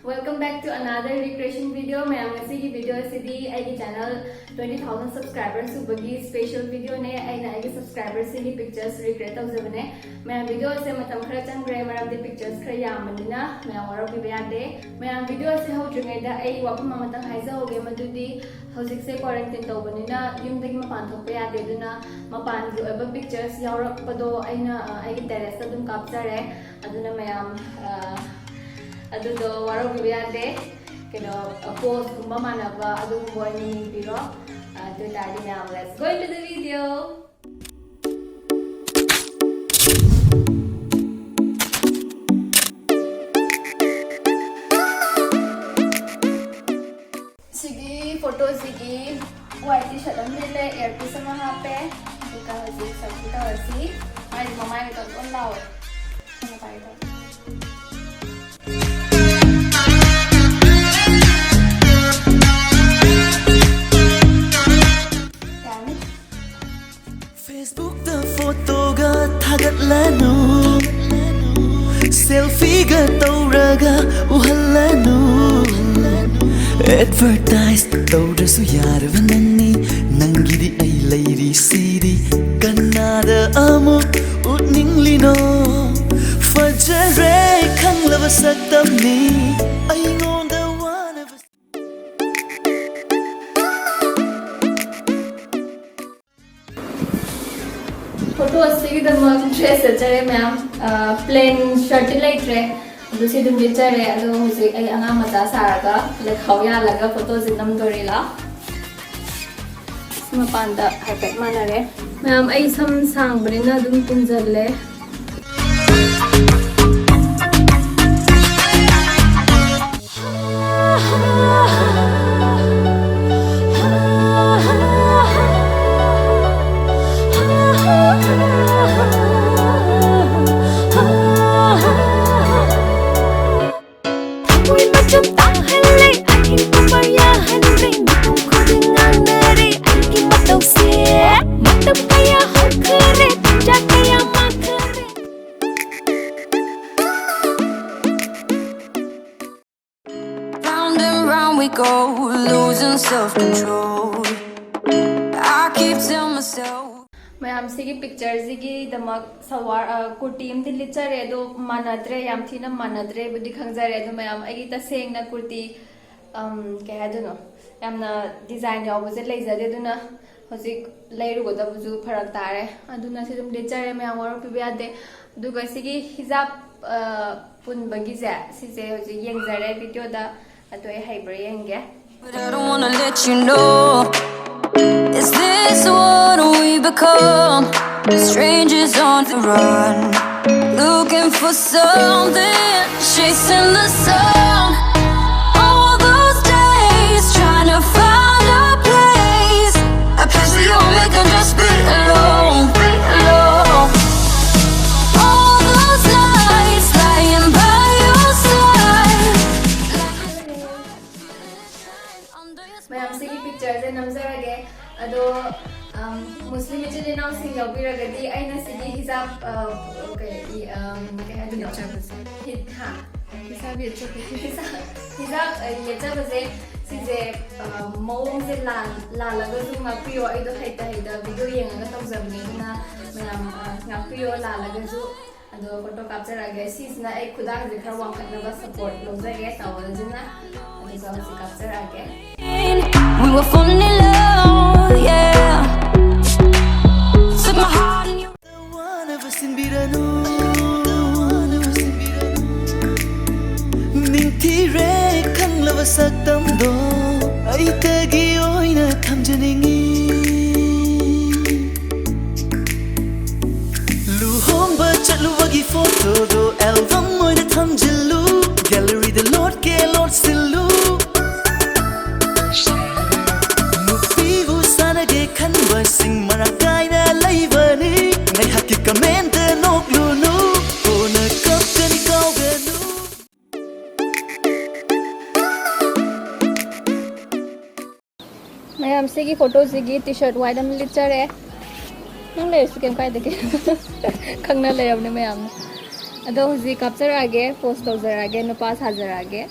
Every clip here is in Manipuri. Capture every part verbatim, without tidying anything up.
Welcome back to another recreation video. ꯃꯌꯥꯝ, ꯉꯁꯤꯒꯤ video ꯑꯁꯤꯗꯤ ꯑꯩꯒꯤ channel twenty thousand subscribers ꯁꯨꯕꯒꯤ special video ꯅꯦ꯫ ꯑꯩꯅ ꯑꯩꯒꯤ subscribers ꯁꯤꯡꯒꯤ pictures recreate ꯇꯧꯖꯕꯅꯦ꯫ ꯃꯌꯥꯝ, video ꯑꯁꯦ ꯃꯇꯝ ꯈꯔ ꯆꯪꯈ꯭ꯔꯦ, ꯃꯔꯝꯗꯤ pictures ꯈꯔ ꯌꯥꯝꯕꯅꯤꯅ꯫ ꯃꯌꯥꯝ, ꯋꯥꯔꯧꯕꯤꯕ ꯌꯥꯗꯦ꯫ ꯃꯌꯥꯝ, video ꯑꯁꯦ ꯍꯧꯗ꯭ꯔꯤꯉꯩꯗ ꯑꯩ ꯋꯥꯐꯝ ꯑꯃꯇꯪ ꯍꯥꯏꯖꯍꯧꯒꯦ, ꯃꯗꯨꯗꯤ ꯍꯧꯖꯤꯛꯁꯦ quarantine ꯇꯧꯕꯅꯤꯅ ꯌꯨꯝꯗꯒꯤ ꯃꯄꯥꯟ ꯊꯣꯛꯄ ꯌꯥꯗꯦ꯫ ꯑꯗꯨꯅ ꯃꯄꯥꯟꯒꯤ ꯑꯣꯏꯕ pictures ꯌꯥꯎꯔꯛꯄꯗꯣ ꯑꯩꯅ, ꯑ, ꯑꯩꯒꯤ terrace ꯇ ꯑꯗꯨꯝ ꯀꯥꯞꯆꯔꯦ꯫ ꯑꯗꯨꯅ ꯃꯌꯥꯝ, ꯑ, ꯑꯗꯨꯗꯣ ꯋꯥꯔꯧꯕꯤꯕ ꯌꯥꯗꯦ꯫ ꯀꯩꯅꯣ, ꯑ, pose ꯀꯨꯝꯕ ꯃꯥꯟꯅꯕ ꯑꯗꯨꯒꯨꯝꯕ ꯑꯣꯏꯅ ꯌꯦꯡꯕꯤꯔꯣ꯫ ꯑ, ꯑꯗꯨ ꯑꯣꯏꯇꯥꯔꯗꯤ ꯃꯌꯥꯝ, let's go into the video꯫ ꯁꯤꯒꯤ photo ꯁꯤꯒꯤ white T-shirt ꯑꯃ ꯂꯤꯠꯂꯦ, earpiece ꯑꯃ ꯍꯥꯞꯄꯦ, ꯑꯗꯨꯒ ꯍꯧꯖꯤꯛ selfie ꯇꯧꯔꯁꯤ꯫ ꯃꯥꯏꯗꯤ ꯃꯃꯥꯏꯒꯗꯣ ꯂꯣꯏ ꯂꯥꯎꯋꯦ꯫ ꯁꯣꯝꯗ ꯄꯥꯏꯒꯦ ꯇꯧꯔꯦ꯫ ꯌꯥꯔꯅꯤ꯫ Facebookꯇ photoꯒ ꯊꯥꯒꯠꯂꯅꯨ, selfieꯒ ꯇꯧꯔꯒ ꯎꯍꯜꯂꯅꯨ꯫ Advertise ꯇꯧꯗ꯭ꯔꯁꯨ ꯌꯥꯔꯕ ꯅꯪꯅꯤ, ꯅꯪꯒꯤꯗꯤ ꯑꯩ ꯂꯩꯔꯤꯁꯤꯗꯤ꯫ ꯀꯅꯥꯗ ꯑꯃꯨꯛ ꯎꯠꯅꯤꯡꯂꯤꯅꯣ? ꯐꯖꯔꯦ ꯈꯪꯂꯕ ꯁꯛꯇꯝꯅꯤ, ꯑꯩꯉꯣꯟꯗ ꯋꯥꯅꯕ꯫ Photo ꯑꯁꯤꯒꯤꯗꯃꯛ dress ꯁꯦꯠꯆꯔꯦ ꯃꯌꯥꯝ꯫ ꯑ, plain shirt ꯇꯤ ꯂꯩꯇ꯭ꯔꯦ, ꯑꯗꯨ ꯁꯤ ꯑꯗꯨꯝ ꯂꯤꯠꯆꯔꯦ꯫ ꯑꯗꯣ ꯍꯧꯖꯤꯛ ꯑꯩ ꯑꯉꯥꯡ ꯃꯆꯥ ꯁꯥꯔꯒ ꯂꯩꯈꯥꯎ ꯌꯥꯜꯂꯒ photo ꯁꯦ ꯅꯝꯗꯣꯔꯤꯂꯥ꯫ ꯁꯤ ꯃꯄꯥꯟꯗ ꯍꯥꯏꯐꯦꯠ ꯃꯥꯟꯅꯔꯦ꯫ ꯃꯌꯥꯝ, ꯑꯩ ꯁꯝ ꯁꯥꯡꯕꯅꯤꯅ ꯑꯗꯨꯝ ꯄꯨꯟꯖꯜꯂꯦ꯫ ꯊꯃꯣꯏ ꯃꯆꯨꯝ ꯇꯥꯍꯜꯂꯦ, ꯑꯍꯤꯡ ꯄꯨꯝꯕ ꯌꯥꯍꯟꯗ꯭ꯔꯦ, ꯃꯤꯄꯨꯝ ꯈꯨꯗꯤꯡ ꯉꯥꯡꯅꯔꯦ ꯑꯩꯒꯤ ꯃꯇꯧꯁꯦ꯫ ꯃꯇꯝ ꯀꯌꯥ ꯍꯧꯈꯔꯦ, ꯇꯟꯖꯥ ꯀꯌꯥ ꯃꯥꯡꯈꯔꯦ꯫ Go losing self control. I keep telling myself. ꯃꯌꯥꯝ, ꯁꯤꯒꯤ ꯄꯤꯛꯆꯔꯁꯤꯒꯤꯗꯃꯛ ꯁꯜꯋꯥꯔ, ꯑ, ꯀꯨꯔꯇꯤ ꯑꯃꯗꯤ ꯂꯤꯠꯆꯔꯦ, ꯑꯗꯣ ꯃꯥꯟꯅꯗ꯭ꯔꯦ, ꯌꯥꯝ ꯊꯤꯅ ꯃꯥꯟꯅꯗ꯭ꯔꯦꯕꯨꯗꯤ ꯈꯪꯖꯔꯦ꯫ ꯑꯗꯣ ꯃꯌꯥꯝ, ꯑꯩꯒꯤ ꯇꯁꯦꯡꯅ ꯀꯨꯔꯇꯤ, ꯑꯝ, ꯀꯩ ꯍꯥꯏꯗꯣꯏꯅꯣ, ꯌꯥꯝꯅ ꯗꯤꯖꯥꯏꯟ ꯌꯥꯎꯕꯁꯦ ꯂꯩꯖꯗꯦ, ꯑꯗꯨꯅ ꯍꯧꯖꯤꯛ ꯂꯩꯔꯨꯒꯗꯕꯁꯨ ꯐꯔꯛ ꯇꯥꯔꯦ꯫ ꯑꯗꯨꯅ ꯁꯤ ꯑꯗꯨꯝ ꯂꯤꯠꯆꯔꯦ, ꯃꯌꯥꯝ ꯋꯥꯔꯧꯕꯤꯕ ꯌꯥꯗꯦ꯫ ꯑꯗꯨꯒ ꯁꯤꯒꯤ ꯍꯤꯖꯥꯕ, ꯑ, ꯄꯨꯟꯕꯒꯤꯁꯦ, ꯁꯤꯁꯦ ꯍꯧꯖꯤꯛ ꯌꯦꯡꯖꯔꯦ ꯚꯤꯗꯤꯑꯣꯗ꯫ ꯑꯗꯣ ꯑꯩ ꯍꯩꯕ꯭ꯔꯥ ꯌꯦꯡꯒꯦ꯫ But I don't wanna let you know. Is this what we become? Strangers on the run, looking for something, chasing the sun. All those days trying to find a place, a place where your maker just be alone, be alone. All those nights lying by your side. ꯃꯌꯥꯝ, ꯁꯤꯒꯤ ꯄꯤꯛꯆꯔꯁꯦ ꯅꯝꯖꯔꯒꯦ꯫ ꯑꯗꯣ, ꯑꯝ, ꯃꯨꯁꯂꯤꯝ ꯏꯆꯤꯜ ꯏꯅꯥꯎꯁꯤꯡ ꯌꯥꯎꯕꯤꯔꯒꯗꯤ ꯑꯩꯅ ꯁꯤꯒꯤ ꯍꯤꯖꯥꯕ, ꯑ, ꯀꯩ, ꯏ-, ꯑꯝ, ꯀꯩ ꯍꯥꯏꯗꯣꯏꯅꯣ? ꯌꯦꯠꯆꯕꯁꯦ꯫ ꯍꯤ-, ꯍꯥ? ꯍꯤꯖꯥꯕ ꯌꯦꯠꯆꯕꯁꯦ꯫ ꯍꯤꯖꯥꯕ, ꯍꯤꯖꯥꯕ, ꯑ, ꯌꯦꯠꯆꯕꯁꯦ, ꯁꯤꯁꯦ, ꯑ, ꯃꯑꯣꯡꯁꯦ ꯂꯥꯟ-, ꯂꯥꯜꯂꯒꯁꯨ ꯉꯥꯛꯄꯤꯌꯣ꯫ ꯑꯩꯗꯣ ꯍꯩꯇ ꯍꯩꯇ ꯚꯤꯗꯤꯑꯣ ꯌꯦꯡꯉꯒ ꯇꯧꯖꯕꯅꯦ, ꯑꯗꯨꯅ ꯃꯌꯥꯝ, ꯑ, ꯉꯥꯛꯄꯤꯌꯣ ꯂꯥꯜꯂꯒꯁꯨ꯫ ꯑꯗꯣ ꯐꯣꯇꯣ ꯀꯥꯞꯆꯔꯛꯑꯒꯦ꯫ ꯁꯤꯁꯤꯅ ꯑꯩ ꯈꯨꯗꯥꯡꯁꯦ ꯈꯔ ꯋꯥꯡꯈꯠꯅꯕ ꯁꯄꯣꯔꯠ ꯂꯧꯖꯒꯦ ꯇꯥꯋꯦꯜꯁꯤꯅ꯫ ꯑꯗꯨꯒ ꯍꯧꯖꯤꯛ ꯀꯥꯞꯆꯔꯛꯑꯒꯦ꯫ We were falling in love, yeah. Took my heart and you ꯋꯥꯅꯕ ꯁꯤꯟꯕꯤꯔꯅꯨ, ꯋꯥꯅꯕ ꯁꯤꯟꯕꯤꯔꯅꯨ꯫ ꯅꯤꯡꯊꯤꯔꯦ ꯈꯪꯂꯕ ꯁꯛꯇꯝꯗꯣ ꯑꯩꯇꯒꯤ ꯑꯣꯏꯅ ꯊꯝꯖꯅꯤꯡꯉꯤ꯫ ꯂꯨꯍꯣꯡꯕ ꯆꯠꯂꯨꯕꯒꯤ ꯐꯣꯇꯣꯗꯣ ꯑꯦꯜꯕꯝ ꯑꯣꯏꯅ ꯊꯝꯖꯤꯜꯂꯨ, ꯒꯦꯂꯔꯤꯗ ꯂꯣꯠꯀꯦ ꯂꯣꯠꯁꯤꯜꯂꯨ꯫ ꯅꯨꯄꯤꯕꯨ ꯁꯥꯟꯅꯒꯦ ꯈꯟꯕꯁꯤꯡ ꯃꯔꯥꯡ ꯀꯥꯏꯅ ꯂꯩꯕꯅꯤ꯫ ꯉꯥꯏꯍꯥꯛꯀꯤ ꯀꯃꯦꯟꯗ ꯅꯣꯛꯂꯨꯅꯨ, ꯀꯣꯟꯅ ꯀꯞꯀꯅꯤ ꯀꯥꯎꯒꯅꯨ꯫ ꯃꯌꯥꯝ, ꯁꯤꯒꯤ ꯐꯣꯇꯣꯁꯤꯒꯤ ꯇꯤ ꯁꯥꯔꯠ ꯋꯥꯏꯠ ꯑꯃ ꯂꯤꯠꯆꯔꯦ꯫ ꯅꯪ ꯂꯩꯔꯁꯨ ꯀꯩꯝ ꯀꯥꯏꯗꯦ, ꯀꯩꯅꯣ꯫ ꯈꯪꯅ ꯂꯩꯔꯕꯅꯦ ꯃꯌꯥꯝꯅ꯫ ꯑꯗꯣ ꯍꯧꯖꯤꯛ ꯀꯥꯞꯆꯔꯛꯑꯒꯦ, ꯄꯣꯁ ꯇꯧꯖꯔꯛꯑꯒꯦ, ꯅꯨꯄꯥ ꯁꯥꯖꯔꯛꯑꯒꯦ꯫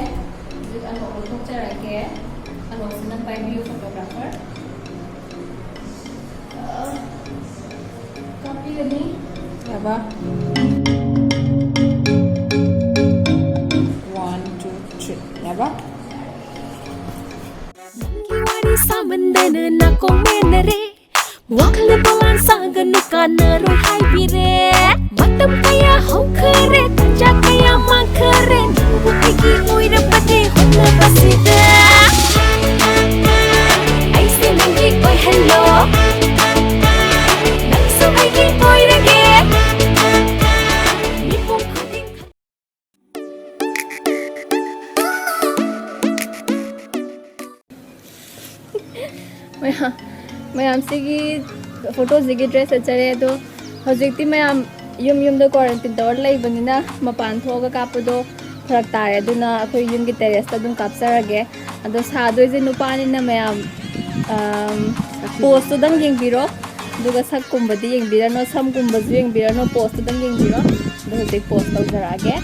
ꯍꯧꯖꯤꯛ ꯑꯅꯣꯛ ꯂꯧꯊꯣꯛꯆꯔꯒꯦ꯫ ꯑꯅꯣꯛꯁꯤꯅ ꯄꯥꯏꯕꯤꯌꯨ, photographer꯫ ꯑ, ꯀꯥꯞꯄꯤꯒꯅꯤ꯫ ꯌꯥꯕ? One, two, three. ꯌꯥꯕ? ꯅꯪꯒꯤ ꯋꯥꯔꯤ ꯁꯥꯃꯟꯗꯅ ꯅꯥꯀꯣꯡ ꯃꯦꯟꯅꯔꯦ꯫ ꯋꯥꯈꯜ ꯄꯣꯂꯥꯡ ꯁꯥꯒꯅꯨ, ꯀꯥꯟꯅꯔꯣꯏ ꯍꯥꯏꯕꯤꯔꯦ꯫ ꯃꯇꯝ ꯀꯌꯥ ꯍꯧꯈꯔꯦ, ꯇꯟꯖꯥ ꯀꯌꯥ ꯃꯥꯡꯈꯔꯦ, ꯅꯪꯕꯨ ꯑꯩꯒꯤ ꯑꯣꯏꯔꯕꯗꯤ ꯍꯣꯠꯅꯕꯁꯤꯗ꯫ ꯑꯩꯁꯦ ꯅꯪꯒꯤ ꯑꯣꯏꯍꯜꯂꯣ, ꯅꯪꯁꯨ ꯑꯩꯒꯤ ꯑꯣꯏꯔꯒꯦ꯫ ꯃꯤꯄꯨꯝ ꯈꯨꯗꯤꯡ ꯃꯌꯥꯝ, ꯃꯌꯥꯝꯁꯤꯒꯤ ꯐꯣꯇꯣꯁꯤꯒꯤ ꯗ꯭ꯔꯦꯁ ꯆꯠꯆꯔꯦ꯫ ꯑꯗꯣ ꯍꯧꯖꯤꯛꯇꯤ ꯃꯌꯥꯝ ꯌꯨꯝ ꯌꯨꯝꯗ ꯀ꯭ꯋꯥꯔꯦꯟꯇꯤꯟ ꯇꯧꯔ ꯂꯩꯕꯅꯤꯅ ꯃꯄꯥꯟ ꯊꯣꯛꯑꯒ ꯀꯥꯞꯄꯗꯣ ꯐꯔꯛ ꯇꯥꯔꯦ꯫ ꯑꯗꯨꯅ ꯑꯩꯈꯣꯏ ꯌꯨꯝꯒꯤ ꯇꯦꯔꯦꯁꯇ ꯑꯗꯨꯝ ꯀꯥꯞꯆꯔꯒꯦ꯫ ꯑꯗꯣ ꯁꯥꯗꯣꯏꯁꯦ ꯅꯨꯄꯥꯅꯤꯅ ꯃꯌꯥꯝ, ꯑꯝ, ꯄꯣꯁꯇꯨꯗꯪ ꯌꯦꯡꯕꯤꯔꯣ꯫ ꯑꯗꯨꯒ ꯁꯛꯀꯨꯝꯕꯗꯤ ꯌꯦꯡꯕꯤꯔꯅꯨ, ꯁꯝꯒꯨꯝꯕꯁꯨ ꯌꯦꯡꯕꯤꯔꯅꯨ, ꯄꯣꯁꯇꯨꯗꯪ ꯌꯦꯡꯕꯤꯔꯣ꯫ ꯑꯗꯣ ꯍꯧꯖꯤꯛ ꯄꯣꯁ ꯇꯧꯖꯔꯛꯑꯒꯦ꯫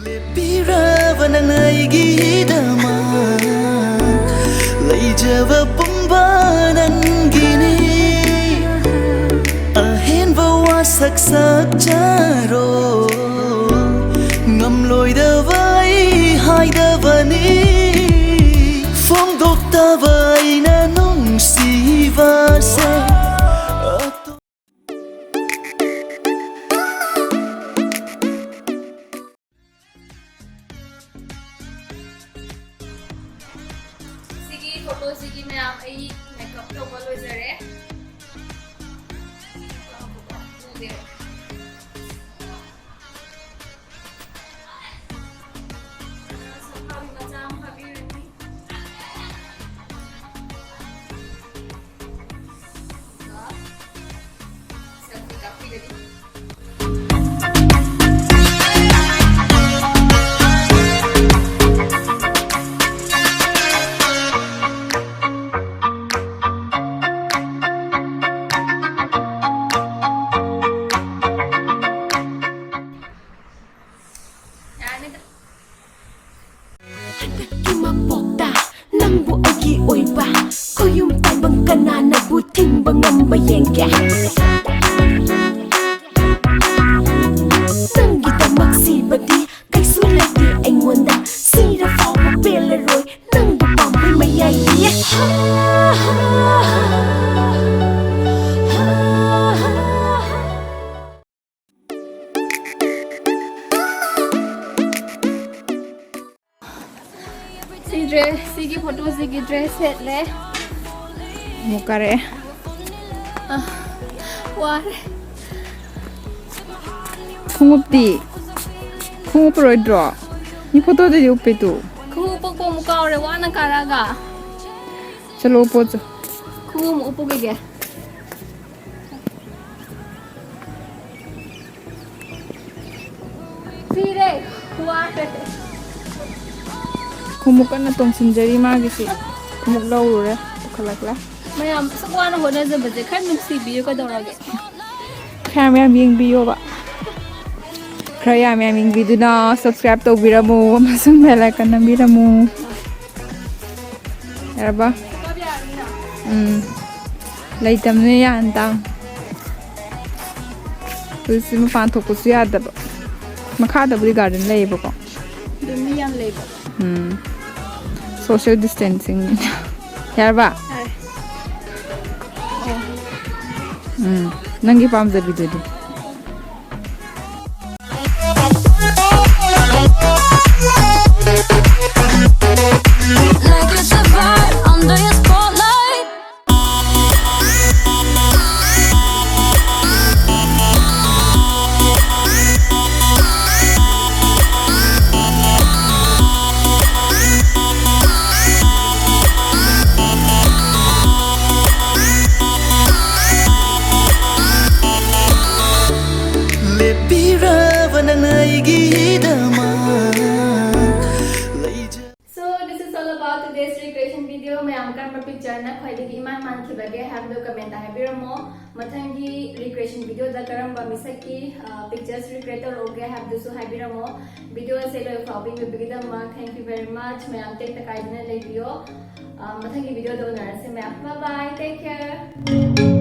ꯂꯦꯞꯄꯤꯔꯕ ꯅꯪꯅ ꯑꯩꯒꯤꯗꯃꯛ, ꯂꯩꯖꯕ ꯄꯨꯝꯕ ꯅꯪꯒꯤꯅꯤ꯫ ꯑꯍꯦꯟꯕ ꯋꯥꯁꯛ ꯁꯛꯆꯔꯣ, ꯉꯝꯂꯣꯏꯗꯕ ꯑꯩ ꯍꯥꯏꯗꯕꯅꯤ, ꯐꯣꯡꯗꯣꯛꯇꯕ ꯑꯩꯅ ꯅꯨꯡꯁꯤꯕꯁꯦ꯫ ꯁꯤꯒꯤ ꯐꯣꯇꯣꯁꯤꯒꯤ ꯃꯌꯥꯝ ꯑꯩ ꯃꯦꯀꯞ ꯇꯧꯕ ꯂꯣꯏꯖꯔꯦ꯫ ꯎꯗꯦꯕ꯫ ꯀꯤ ꯃꯄꯣꯛꯇ ꯅꯪꯕꯨ ꯑꯩꯒꯤ ꯑꯣꯏꯕ ꯈꯨꯌꯨꯝ ꯇꯥꯏꯕꯪ ꯀꯅꯥꯅꯕꯨ ꯊꯤꯡꯕ ꯉꯝꯕ ꯌꯦꯡꯒꯦ꯫ ꯅꯪꯒꯤꯗꯃꯛ ꯁꯤꯕꯗꯤ ꯀꯩꯁꯨ ꯂꯩꯇꯦ ꯑꯩꯉꯣꯟꯗ꯫ ꯁꯤꯔ ꯐꯥꯎꯕ ꯄꯦꯜꯂꯔꯣꯏ ꯅꯪꯕꯨ ꯄꯥꯝꯕꯩ ꯃꯌꯥꯏꯒꯤ꯫ ꯁꯤ ꯗ꯭ꯔꯦꯁ, ꯁꯤꯒꯤ ꯐꯣꯇꯣꯁꯤꯒꯤ ꯗ꯭ꯔꯦꯁ ꯁꯦꯠꯂꯦ꯫ ꯑꯃꯨꯛ ꯀꯥꯔꯛꯑꯦ꯫ ꯑ, ꯋꯥꯔꯦ꯫ ꯈꯣꯡꯎꯞꯇꯤ? ꯈꯣꯡꯎꯞ ꯎꯞꯄꯔꯣꯏꯗ꯭ꯔꯣ? ꯃꯤ ꯐꯣꯇꯣꯗꯗꯤ ꯎꯞꯄꯦ ꯇꯨ꯫ ꯈꯣꯡꯎꯞ ꯎꯞꯄ ꯑꯃꯨꯛ ꯀꯥꯎꯔꯦ, ꯋꯥꯅ ꯀꯥꯔꯛꯑꯒ꯫ ꯆꯠꯂꯣ, ꯎꯞꯄꯣ ꯆꯣ꯫ ꯈꯣꯡꯎꯞ ꯑꯃꯨꯛ ꯎꯞꯄꯨꯈꯤꯒꯦ꯫ ꯁꯤꯔꯦ, ꯋꯥꯔꯦ꯫ ꯈꯣꯡꯎꯞ ꯀꯟꯅ ꯇꯣꯡꯁꯤꯟꯖꯔꯤ ꯃꯥꯒꯤꯁꯤ꯫ ꯈꯣꯡꯎꯞ ꯂꯧꯔꯨꯔꯦ, ꯄꯨꯈꯠꯂꯛꯂꯦ꯫ ꯃꯌꯥꯝ ꯑꯁꯨꯛ ꯋꯥꯅ ꯍꯣꯠꯅꯖꯕꯁꯦ ꯈꯔ ꯅꯨꯡꯁꯤꯕꯤꯌꯨ ꯀꯩꯗꯧꯔꯒꯦ? ꯈꯔ ꯃꯌꯥꯝ ꯌꯦꯡꯕꯤꯌꯣꯕ꯫ ꯈꯔ ꯌꯥꯝ ꯌꯥꯝ ꯌꯦꯡꯕꯤꯗꯨꯅ subscribe ꯇꯧꯕꯤꯔꯝꯃꯨ ꯑꯃꯁꯨꯡ bell icon ꯅꯝꯕꯤꯔꯝꯃꯨ꯫ ꯌꯥꯔꯕ? ꯎꯝ꯫ ꯂꯩꯇꯕꯅꯤꯅ ꯌꯥꯍꯟ ꯇꯥꯡ꯫ ꯍꯧꯖꯤꯛꯁꯤ ꯃꯄꯥꯟ ꯊꯣꯛꯄꯁꯨ ꯌꯥꯗꯕ꯫ ꯃꯈꯥꯗꯕꯨꯗꯤ garden ꯂꯩꯌꯦꯕꯀꯣ꯫ ꯑꯗꯨ ꯃꯤ ꯌꯥꯝ ꯂꯩꯕ꯫ ꯎꯝ꯫ Social distancing꯫ ꯌꯥꯔꯕ? ꯌꯥꯔꯦ꯫ ꯎꯝ꯫ ꯅꯪꯒꯤ ꯄꯥꯝꯖꯕꯤꯗꯨꯗꯤ꯫ Like it's a vibe under your spotlight. ꯂꯦꯞꯄꯤꯔꯕ ꯅꯪꯅ ꯑꯩꯒꯤꯗꯃꯛ ꯂꯩꯖ- So, this is all about Today's recreation video, ꯃꯌꯥꯝ ꯀꯔꯝꯕ picture ꯅ ꯈ꯭ꯋꯥꯏꯗꯒꯤ ꯏꯃꯥꯟ ꯃꯥꯟꯈꯤꯕꯒꯦ ꯍꯥꯏꯕꯗꯨ comment ꯇ ꯍꯥꯏꯕꯤꯔꯝꯃꯣ꯫ ꯃꯊꯪꯒꯤ recreation video ꯗ ꯀꯔꯝꯕ ꯃꯤꯁꯛꯀꯤ, ꯑ, pictures recreate ꯇꯧꯔꯛꯎꯒꯦ ꯍꯥꯏꯕꯗꯨꯁꯨ ꯍꯥꯏꯕꯤꯔꯝꯃꯣ꯫ Video ꯑꯁꯦ ꯂꯣꯏ ꯐꯥꯎꯕ ꯌꯦꯡꯕꯤꯕꯒꯤꯗꯃꯛ thank you very much꯫ ꯃꯌꯥꯝ ꯇꯦꯛꯇ ꯀꯥꯏꯗꯅ ꯂꯩꯕꯤꯌꯣ꯫ ꯑ, ꯃꯊꯪꯒꯤ video ꯗ ꯎꯅꯔꯁꯦ ꯃꯌꯥꯝ꯫ Bye bye, take care꯫